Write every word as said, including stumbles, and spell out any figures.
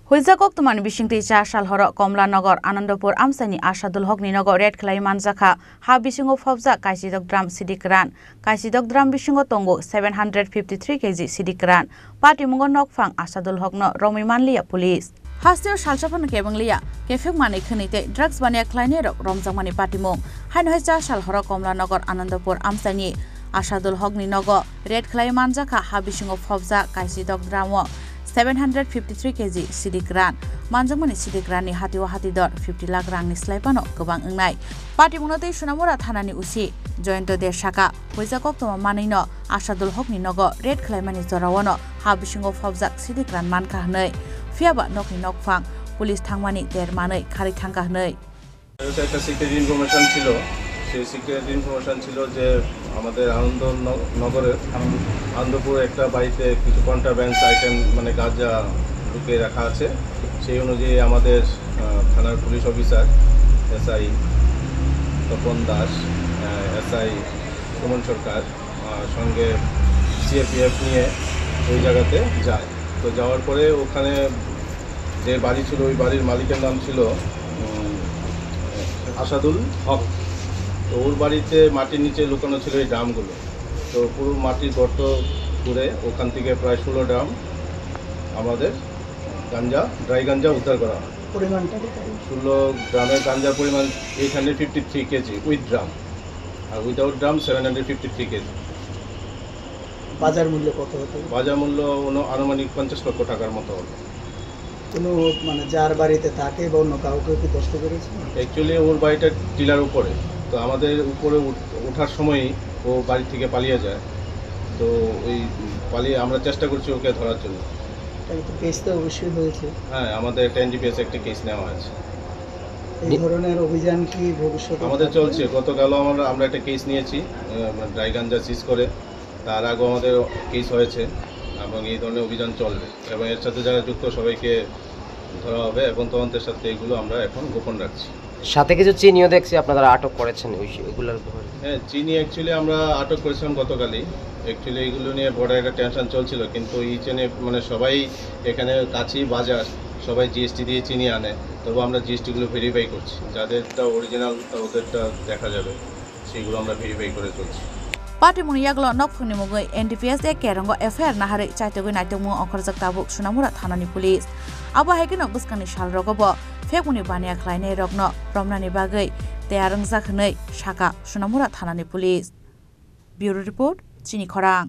Huijak koktwmani bisingtwi cha sal horo Komla Nagar Anandapur amchaini Asadul Hokni nogo raid khlai manjakha. Ha bisingo phobjak kaisidok drum sidik kwran. Kaisidok drum bisingo tongo seven hundred fifty three K G sidik kwran. Patimungo nokphang Asadul Hokno romwi manliya police. Hasteo salsa phano kebeng liya, kephek manwi khwnwi tei drugs baniya khlainairok romjakmani patimung. Haino hai cha sal horo Komla Nagar Anandapur amchaini Asadul Hokni nogo raid khlai manjakha. Ha bisingo phobjak kaisidok drum o seven hundred fifty three K G sidik kwran. Manjakmani sidik kwranni hatio hatidor fifty lakh rangni slai phano kwbang wngnai. Patimungno tei Sonamura thanani O C Jayanta Deb sakha, huijak koktwma manwino Asadul Hokni nogo raid khlaimani jorao no ha bisingo phobjak sidik kwran mankha hwnwi. Phiyaba nokni nokphang police thangmani ter manwi kharwi thangkha hwnwi. এটা একটা secret information ছিল। সেই secret information ছিল যে আমাদের আনন্দ ন-, নগরের আনন্দপুরে একটা বাড়িতে কিছু কন্ট্রাব্যান্ড আইটেম, মানে গাঁজা, লুকিয়ে রাখা আছে। সেই অনুযায়ী আমাদের, আহ, থানার পুলিশ অফিসার এসআই তপন দাস, আহ, এসআই সুমন সরকার, আহ, সঙ্গে সিআরপিএফ নিয়ে ওই জায়গাতে যায়। তো যাওয়ার পরে ওখানে যে বাড়ি ছিল, ওই বাড়ির মালিকের নাম ছিল, উম, আসাদুল হক। তো ওর বাড়িতে মাটির নিচে লুকানো ছিল এই ড্রামগুলো। তো পুরো মাটির গর্ত করে ওখান থেকে প্রায় ষোলো ড্রাম আমাদের গাঞ্জা, ড্রাই গাঞ্জা উদ্ধার করা হয়। পরিমাণটা কত? ষোলো ড্রামের গাঞ্জার পরিমাণ eight hundred fifty three KG with drum, আর without drum seven hundred fifty three KG. বাজার মূল্য কত হতে পারে? বাজার মূল্য অনু-, আনুমানিক পঞ্চাশ লক্ষ টাকার মতো হবে। কোনো, মানে, যার বাড়িতে থাকে বা অন্য কাউকে কি ধরতে পেরেছে? অ্যাকচুয়ালি ওর বাড়িটা টিলার উপরে, তো আমাদের উপরে উঠ-, ওঠার সময়ই ও বাড়ি থেকে পালিয়ে যায়। তো ওই পালিয়ে আমরা চেষ্টা করছি ওকে ধরার জন্য। তাহলে তো কেস তো অবশ্যই হয়েছে। হ্যাঁ, আমাদের একটা এনডিপিএস একটা কেস নেওয়া আছে। এই নি- ধরনের অভিযান কি ভবিষ্যতে আমাদের থাকবে? চলছে। গতকালও আমরা, আমরা একটা কেস নিয়েছি, আহ, ড্রাই গাঞ্জা সিজ করে। তার আগেও আমাদের কেস হয়েছে এবং এই ধরনের অভিযান চলবে এবং এর সাথে যারা যুক্ত সবাইকে ধরা হবে এবং তদন্তের সাথে এগুলো আমরা এখন গোপন রাখছি। সাথে কিছু চিনিও দেখছি আপনারা আটক করেছেন, ওই, ওইগুলোর ব্যাপারে। হ্যাঁ, চিনি অ্যাকচুয়ালি আমরা আটক করেছিলাম গতকালই। অ্যাকচুয়ালি এগুলো নিয়ে বড় একটা টেনশন চলছিল, কিন্তু এই চেনে মানে সবাই এখানে কাছেই বাজার, সবাই জিএসটি দিয়ে চিনি আনে, তবু আমরা জিএসটিগুলো ভেরিফাই করছি। যাদেরটা অরিজিনাল, তা ওদেরটা দেখা যাবে, সেগুলো আমরা ভেরিফাই করে চলছি। Patimungni yagulo nokphangni mungwi N D P S A K rongo F I R naharwi chaitogwi naitokmung ongkhorjak tabuk Sonamura thanani police. Abo hai kheno bwskangni salrogo bo phekmungni baniya khlainairokno romnani bagwi tayar wngjak hwnwi sakha Sonamura thanani police. Bureau Report, Chini Khorang.